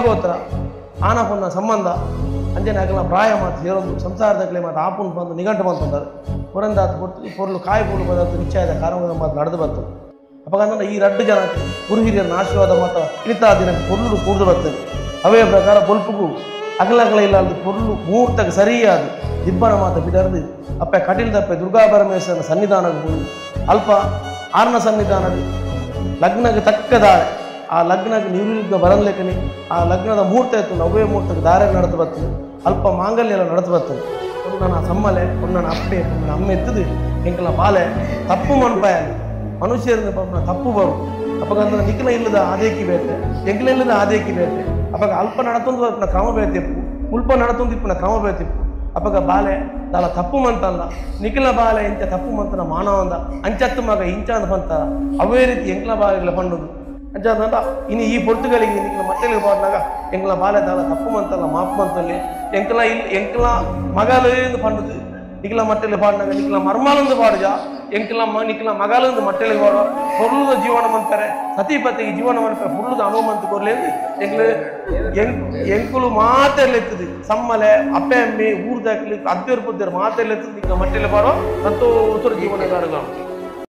ಗೋತ್ರ ಆನ ಪೊನ್ನ ಸಂಬಂಧ ಅಂಚನೆ ಅಗಲ ಪ್ರಾಯ ಮಾತು ಸೇರೊಂದು ಸಂಸಾರದಕ್ಲೆ ಮಾತು ಆಪುನ್ ಬಂದು ನಿಘಂಟು ಬಂತಂದರು ಪುರಂದಾತ್ ಪೊರ್ತು ಪೊರ್ಲು ಕಾಯಿ ಪೊರ್ಲು ಪದಾರ್ಥ ನಿಶ್ಚಯದ ಕಾರಣ ಮಾತು ನಡೆದು ಬಂತು. ಅಪಗಂದ್ರೆ ಈ ರಡ್ಡು ಜನ ಗುರು ಹಿರಿಯರನ್ನ ಆಶೀರ್ವಾದ ಮಾತ ಇಳಿತಾ ದಿನ ಪೊರ್ಲು ಕೂಡ್ದು ಬರ್ತದೆ. ಅವೇ ಪ್ರಕಾರ ಬೊಲ್ಪುಗು ಅಗಲಗಲ ಇಲ್ಲ ಪೊರ್ಲು ಮುಹೂರ್ತಕ್ಕೆ ಸರಿಯಾದ ದಿಬ್ಬನ ಮಾತ ಬಿಡರ್ದು ಅಪ್ಪೆ ಕಟೀಲ್ದಪ್ಪೆ ದುರ್ಗಾ ಪರಮೇಶ್ವರನ ಸನ್ನಿಧಾನಕ್ಕೆ ಹೋಗಿ ಅಲ್ಪ ಆರ್ನ ಸನ್ನಿಧಾನ ಲಗ್ನಕ್ಕೆ ತಕ್ಕ ದಾರೆ ಆ ಲಗ್ನಕ್ಕೆ ನಿರುದ್ಧ ಬರಲೇಕನೆ ಆ ಲಗ್ನದ ಮುಹೂರ್ತ ಇತ್ತು ನವ್ವೇ ಮುಹೂರ್ತಕ್ಕೆ ದಾರೆ ನಡೆದು ಬರ್ತದೆ ಅಲ್ಪ ಮಾಂಗಲ್ಯ ಎಲ್ಲ ನಡೆದು ಬರ್ತದೆ. ನನ್ನ ಸಮ್ಮಲೆ ನನ್ನ ಅಪ್ಪೆ ನನ್ನ ಅಮ್ಮ ಎತ್ತದು ಎಂಕಲ ಬಾಲೆ ತಪ್ಪು ಮನ್ಪಾಯ ಮನುಷ್ಯರಿಂದ ಪಾಪ ತಪ್ಪು ಬರು ಅಪ್ಪಗಂದ್ರೆ ನಿಖಲ ಇಲ್ಲದ ಆದೇಕಿ ಬೇತೆ ಎಂಕಲ ಇಲ್ಲದ ಆದೇಕಿ ಬೇತೆ ಅಪ್ಪಗ ಅಲ್ಪ ನಡತೊಂದು ಬರ್ಪುನ ಕ್ರಮ ಬೇತಿಪ್ಪು ಮುಲ್ಪ ನಡತೊಂದು ಇಪ್ಪುನ ಕ್ರಮ ಬೇತಿಪ್ಪು ಅಪ್ಪಗ ಬಾಲೆ ದಾಲ ತಪ್ಪು ಮಂತಲ್ಲ ನಿಖಲ ಬಾಲೆ ಇಂಚ ತಪ್ಪು ಮಂತನ ಮಾನವಂದ ಅಂಚತ್ತು ಮಗ ಇಂಚಾದ ಬಂತಾರ ಅವೇ ರೀತಿ ಎಂಕಲ ಬಾಲೆಗಳ ಪಂಡುದು ಅಂಚ ಇನ್ನು ಈ ಪೊರ್ತುಗಳಿಗೆ ನಿಖಲ ಮಟ್ಟೆಗೆ ಪಾಡ್ನಾಗ ಎಂಕಲ ಬಾಲೆ ದಾಲ ತಪ್ಪು ಮಂತಲ್ಲ ಮಾಪು ಮಂತಲ್ಲಿ ಎಂಕಲ ಇಲ್ಲಿ ಎಂಕಲ ಮಗಲಿಂದ ಪಂಡುದು ನಿಖಲ ಮಟ್ಟೆಲಿ ಪಾಡ್ನಾಗ ನಿಖಲ ಮರ್ಮಾಲಂದು ಪಾಡುಜ ಎಂಕಲ ನಿಖಲ ಮಗಾಲಂದು ಮಟ್ಟೆಲಿಗೆ ಪಾಡುವ ಪೊರ್ಲುದ ಜೀವನ ಮಂತಾರೆ ಸತಿಪತಿಗೆ ಜೀವನ ಮನ್ಪೆ ಪೊರ್ಲುದ ಅನುಮಂತ ಕೊರ್ಲೇಂದು ಎಂಕ್ಲು ಎಂಕುಲು ಮಾತೆಲ್ಲ ಎತ್ತದು ಸಮ್ಮಲೆ ಅಪ್ಪೆ ಅಮ್ಮೆ ಊರ್ದಾಕ್ಲಿ ಅದ್ದೇರು ಪುದ್ದೇರು ಮಾತೆಲ್ಲ ಎತ್ತದು ನಿಖಲ ಮಟ್ಟೆಲಿ ಪಾಡುವ ಸಂತೋಷ ಜೀವನ.